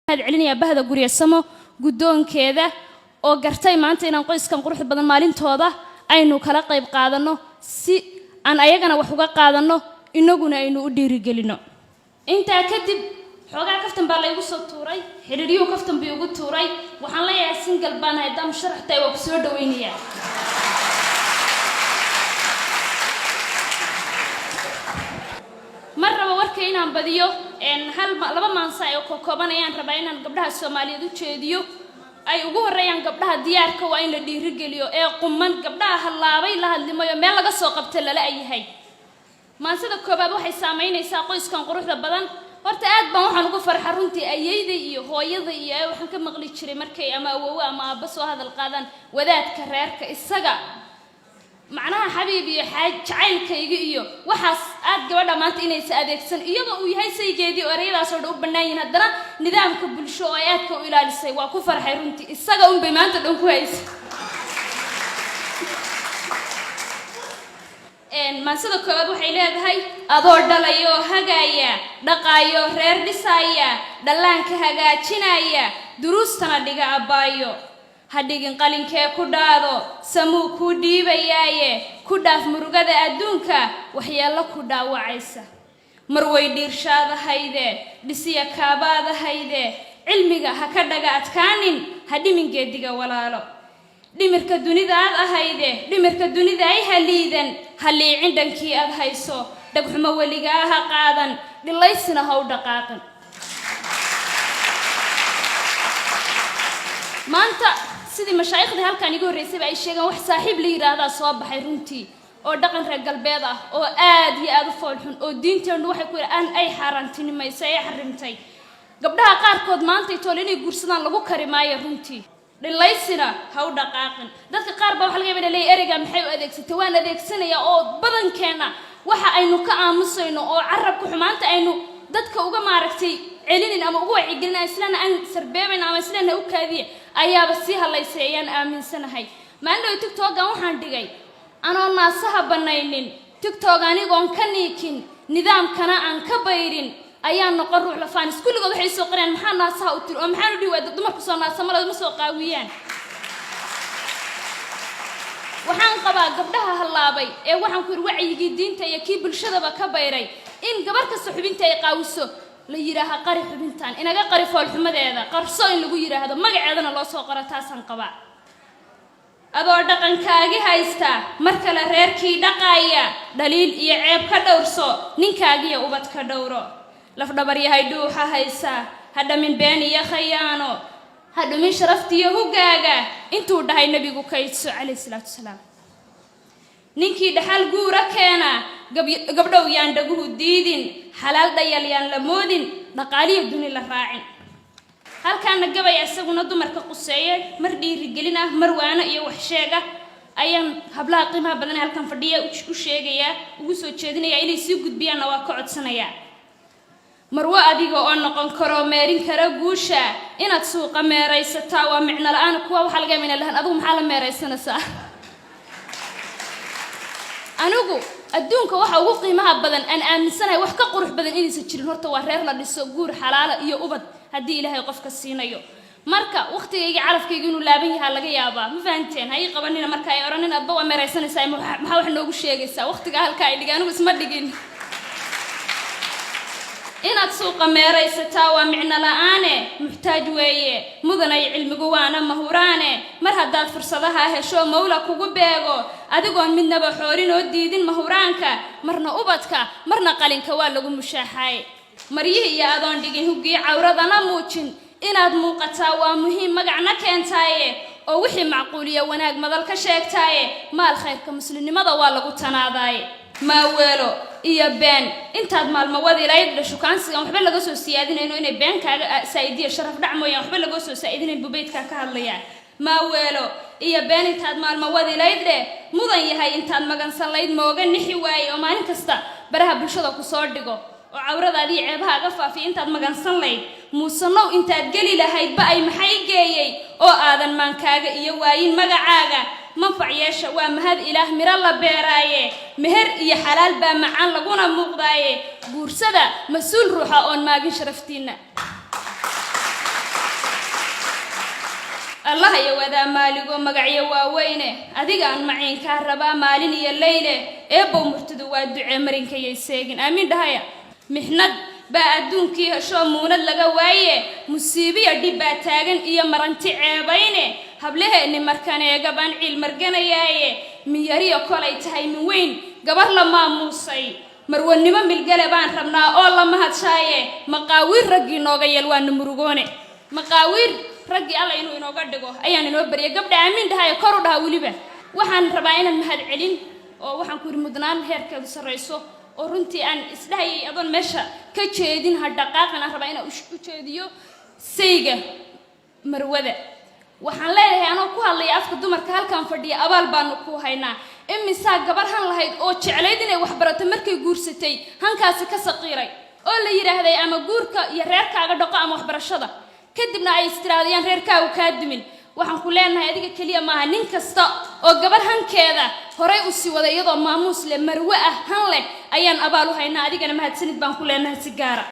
Mahad celinayaa bahda Guryasamo guddoonkeeda oo gartay maanta inaan qoyskan quruxda badan maalintooda aynu kala qayb qaadanno, si aan ayagana wax uga qaadanno, inaguna aynu u dhiirigelino. Intaa kadib, xoogaa kaftan baa laygu soo tuuray, xidhiiryuhu kaftan bii ugu tuuray. Waxaan leeyahay, single baan ahay, haddaan musharax tahay waa ku soo dhawaynayaa. Mar raba warka inaan badiyo. Hal laba maansa oo kokooban ayaan rabaa inaan gabdhaha Soomaaliyeed u jeediyo, ay ugu horreeyaan gabdhaha diyaarka waa in la dhiirigeliyo ee quman. Gabdhaha hallaabay la hadlimayo, meel laga soo qabta lala yahay. Maansida koobaad waxay saamaynaysaa qoyskan quruxda badan. Horta aad baan waxaan ugu farxa runtii ayeyda iyo hooyada iyo waxaan ka maqli jiray markay ama awowe ama aabba soo hadal qaadaan wadaadka reerka, isaga macnaha xabiib iyo xaaj jacaylkayga iyo waxaas. Aad gabadha maanta inaysa adeegsan iyadoo uu yahay saygeedii oo ereyadaasoo dhan u bannaan yihin, haddana nidaamka bulsho oo ay aadka u ilaalisay waa ku farxay runtii. Isaga unbay maanta dhan ku haysa. Maansida koowaad waxay leedahay: adoo dhalayoo hagaaya, dhaqaayo, reer dhisaaya, dhallaanka hagaajinaya, duruustana dhiga, abbaayo ha dhigin qalinkee ku dhaado, samuu kuu dhiibayaaye, ku dhaaf murugada adduunka waxyeello ku dhaawacaysa. Mar way dhiirshaadahayde, dhisiya kaabaadahayde, cilmiga ha ka dhaga adkaanin, ha dhimin geediga walaalo. Dhimirka dunida aad ahayde, dhimirka dunida ay ha liidan, ha liicin dhankii aad hayso, dhagxumo weligaa ha qaadan, dhilaysna ha u dhaqaaqin. Maanta sidii mashaaikhdii halkaan iga horreysayba ay sheegeen, wax saaxiib la yidhaahdaa soo baxay runtii oo dhaqan reer galbeed ah oo aad iyo aad u foolxun, oo diinteennu waxay ku aan ay xaaraantinimaysay, ay xarimtay. Gabdhaha qaarkood maantay tool inay guursadaan lagu kari maayo runtii. Dhilaysina ha u dhaqaaqin. Dadka qaar baa waxa laga yaba inay leeyahay, ereygaa maxay u adeegsatay? Waan adeegsanayaa oo badankeenna waxa aynu ka aamusayno oo carabka xumaanta aynu dadka uga maaragtay celinin ama uga wacyigelin, islana aan sarbeebayn ama islana u kaadiya ayaaba sii halaysay ayaan aaminsanahay. Maalin dhow TikTokan waxaan dhigay anoo naasaha banaynin, TikTok anigoon ka niikin, nidaamkana aan ka bayrin, ayaan noqon ruux lafaanis. Kulligood waxay soo qorayaan, maxaa naasaha u tiri oo maxaan u dhihi waaya? Dumarku soo naasa malada ma soo qaawiyaan. Waxaan qabaa gabdhaha hallaabay ee waxaan ku yidhi wacyigii diinta iyo kii bulshadaba ka bayray, in gabar kasta xubinta ay qaawiso la yidhaaha, qari xubintan, inaga qari foolxumadeeda, qarso in lagu yidhaahdo, magaceedana loo soo qoro, taasaan qabaa. Adoo dhaqankaagi haysta, mar kale reerkii dhaqaaya, dhaliil iyo ceeb ka dhowrso, ninkaagiyo ubad ka dhowro. Lafdhabar yahay dhuuxa haysa, ha dhamin been iyo khayaano, ha dhumin sharaftiyo hugaaga intuu dhahay nebigu kaydso calayhi salaatu wasalaam. Ninkii dhaxal guura keena, gabdhow yaan dhaguhu diidin, xalaal dhayal yaan la moodin, dhaqaaliyo duni la raacin. Halkaana gabay isaguna dumarka quseeye, mar dhiirigelin ah, mar waano iyo wax sheega, ayaan hablaha qiimaha badan ee halkan fadhiya u sheegayaa, ugu soo jeedinayaa, inay sii gudbiyaanna waa ka codsanayaa. Marwo adiga oo noqon karo meerin kara guusha, inaad suuqa meeraysataa waa micno la-aan. Kuwa waxaa laga yaaba inay lahaan, adigu maxaa la meeraysanaysaa? Anigu adduunka waxa ugu qiimaha badan aan aaminsanahay, wax ka qurux badan inaysan jirin, horta waa reer la dhiso, guur xalaala iyo ubad haddii Ilaahay qofka siinayo. Marka waqtigayga calafkayga inuu laaban yahaa laga yaabaa, ma fahanteen? Ha ii qabanina marka ay odhanin, adba waa meeraysanaysaa, maxaa wax noogu sheegaysaa? Waqtigaa halkaa ay dhigay, anigu isma dhigin. Inaad suuqa meeraysataa waa micno la-aane, muxtaaj weeye mudanay cilmigu waana mahuraane. Mar haddaad fursadaha hesho, mawla kugu beego, adigoon midnaba xoorin oo diidin mahuraanka, marna ubadka marna qalinka waa lagu mushaaxay. Maryihii iyo adoon dhigin huggii cawradana muujin, inaad muuqataa waa muhiim, magacna keentaaye, oo wixii macquuliya wanaag madal ka sheegtaaye, maal khayrka muslimnimada waa lagu tanaadaaye. Maaweelo iyo been intaad maalmo wadilayd dhashukaansigan waxba laga soo siyaadinayno, inay been kaaga saa'idiya sharaf dhac mooyaan waxba laga soo saa'idinayn bubeydkaa ka hadlayaa. Maaweelo iyo been intaad maalmo wadilayd dheh, mudan yahay intaad magansan layd, mooga nixi waaye oo maalin kasta baraha bulshada kusoo dhigo oo cawradaadii ceebaha aga faafiya, intaad magansan layd, muusanow intaad geli lahayd ba ay maxay geeyey oo aadan maankaaga iyo waayin magacaaga. Manfac yeesha waa mahad Ilaah miro la beeraaye, meher iyo xalaal baa macaan laguna muuqdaaye, guursada mas-uul ruuxa oon maagin sharaftiinna. Allah iyo wadaa maaligo magacyo waaweyne, adigaan maciinkaa rabaa maalin iyo leyle. Eebbow, murtidu waa ducee, marinkayay seegin. Aamiin dhahaya. Mixnad baa adduunkii heshoo muunad laga waaye, musiibiya dhib baa taagan iyo maranti ceebayne. Hablaheenni markan eegabaan ciil marganayaaye, minyariyo kolay tahay min weyn gabar la maamuusay, marwanimo milgale baan rabnaa oo la mahadshaaye. Maqaawiir raggii nooga yeel, waana murugoone. Maqaawiir raggii Alla inuu inooga dhigo ayaan inoo baryay. Gabdha aamiin dhahayo, kor u dhaha. Weliba waxaan rabaa inaan mahad celin oo waxaan ku yidhi mudnaan heerkeedu sarrayso oo runtii aan isdhahayay adoon meesha ka jeedin ha dhaqaaqan, aan rabaa inaan u jeediyo sayga marwada. Waxaan leeyahay, anoo ku hadlaya afka dumarka halkan fadhiya, abaal baanu ku haynaa. Imisaa gabar han lahayd oo jeclayd inay waxbarato, markay guursatay hankaasi ka saqiiray oo la yidhaahday ama guurka iyo reerkaaga dhaqo ama waxbarashada, kadibna ay istiraadayaan reerkaagu kaa dumin. Waxaan ku leenahay, adiga keliya maaha, nin kasta oo gabar hankeeda horay u sii waday iyadoo maamuus leh, marwe ah, han leh, ayaan abaal u haynaa. Adigana mahadsanid baan ku leenahay si gaara.